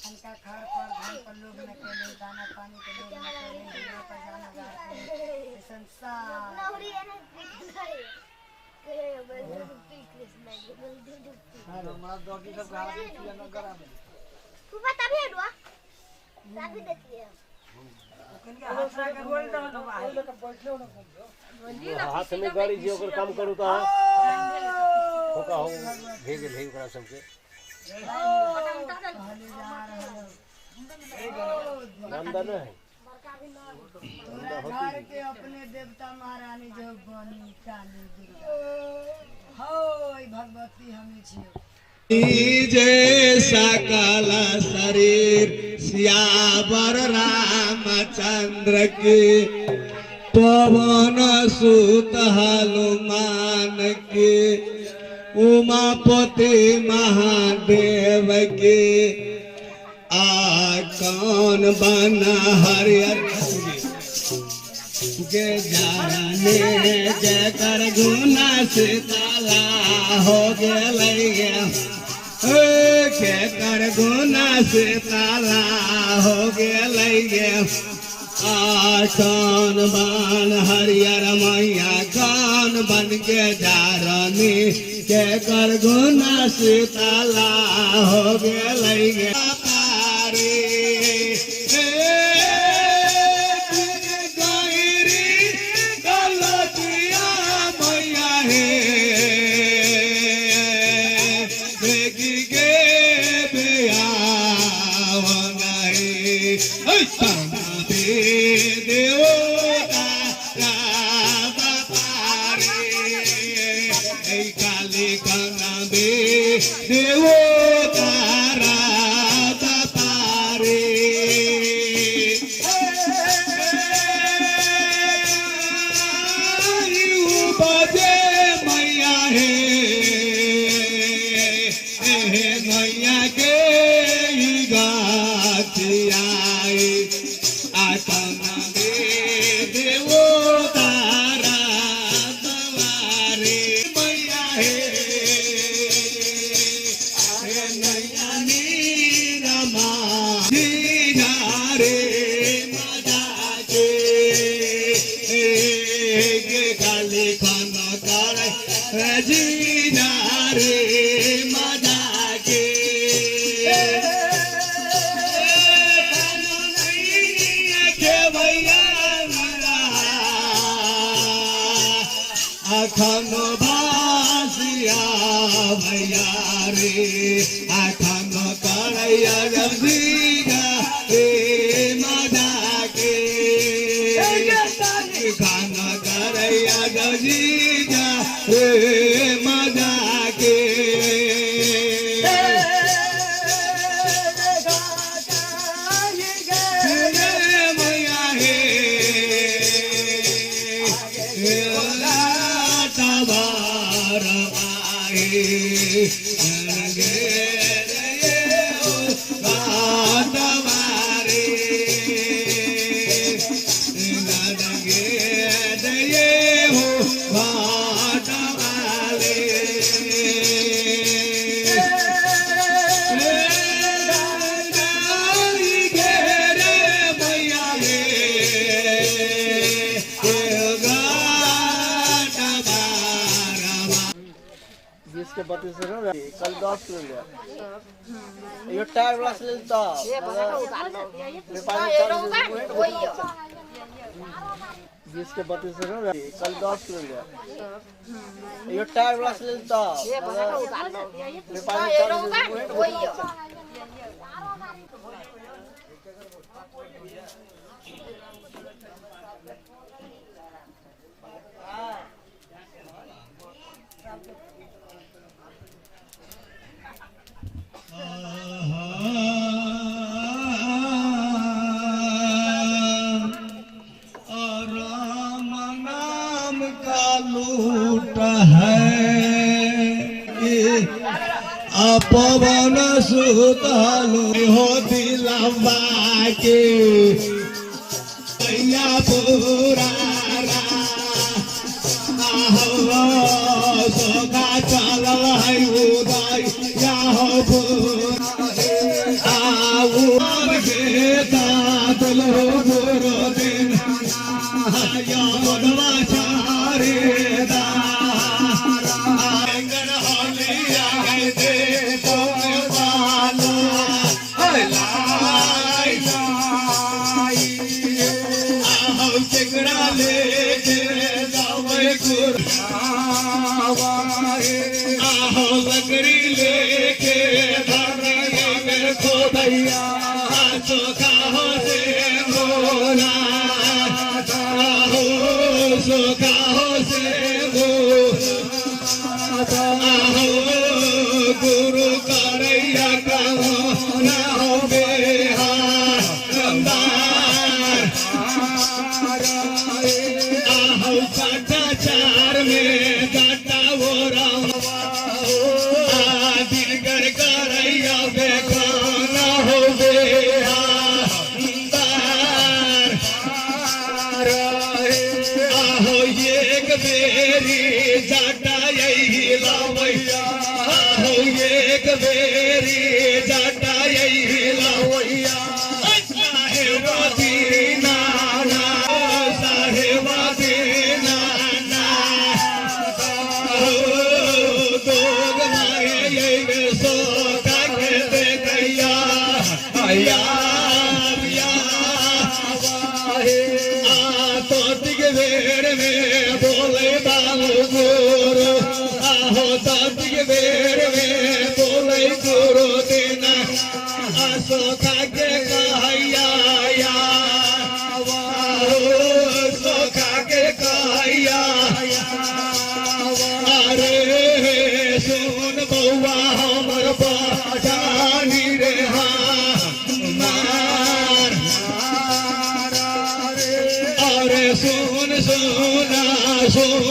अनका घर पर धन पर लोभ न कैले, दाना पानी के लोभ न कैले, हमरा पर जान उजार कैले संसार। हाथ में गाड़ी जे ओकर काम करू तऽ अहाँ होका हो भे गेल है ओकरा सबके। नंदा न है। तोरा घर के अपने देवता महारानी जो बनी काली दुर्गा हो भगवती हमें छियो। जे सकल शरीर सियावर रामचंद्र के, पवन सुत हनुमान के, उमापति महादेव के, आ कौन बना हरियर के जाने जकर गुना सीताला हो गेलै, के कर गुना सीताला हो गेलै। आ कौन बन हरियर मैया कौन बन के जारनी के कर गुना सीताला हो गेलै। पारे गैरी गलतिया मैया हे बेगी गे बेआवना हे देव काली काना बे देव तारा पारे बजे मैया हे मैया के गाछिया आतना दे देवो तारा तवारे मैया हे नैया नीरमा रे मजा के काली खन कर जीना रे मजा के अखन बासिया भैया रे अखन करैया रसीगा रे मजा के खान करैया रसीगा रे मजा के मैया हे तबार आए 20 के 32 ना, कल 10 किलो लिया। यो टायर वाला से लेता 20 के 32 ना, कल 10 किलो लिया। यो टायर वाला से लेता राम नाम का लूट है, पवन सुत हो दिलवा के पूरा सोखा चलल है उदय या हो पूरा दैया चोखा हो से मोना हो सोखा हो से हो गुरु करैया कहो ना हो आहो चार में जाटा वो राम दिनकर करैया बेखाना हो आहो एक बेरी जाटा यही लावैया आहो एक बेरी जाटा यही लावैया साहेबा दीना साहेबा दीना दोग मागे ये सो काके देखैया आया तातिक बेर में बोले बालू गुरु आहो तातिक बेर में बोले गुरु देना आसो काके कहैया सो काके कहैया अरे सुन बौआ हमर पठानी रे मार अरे सुन सुन सुन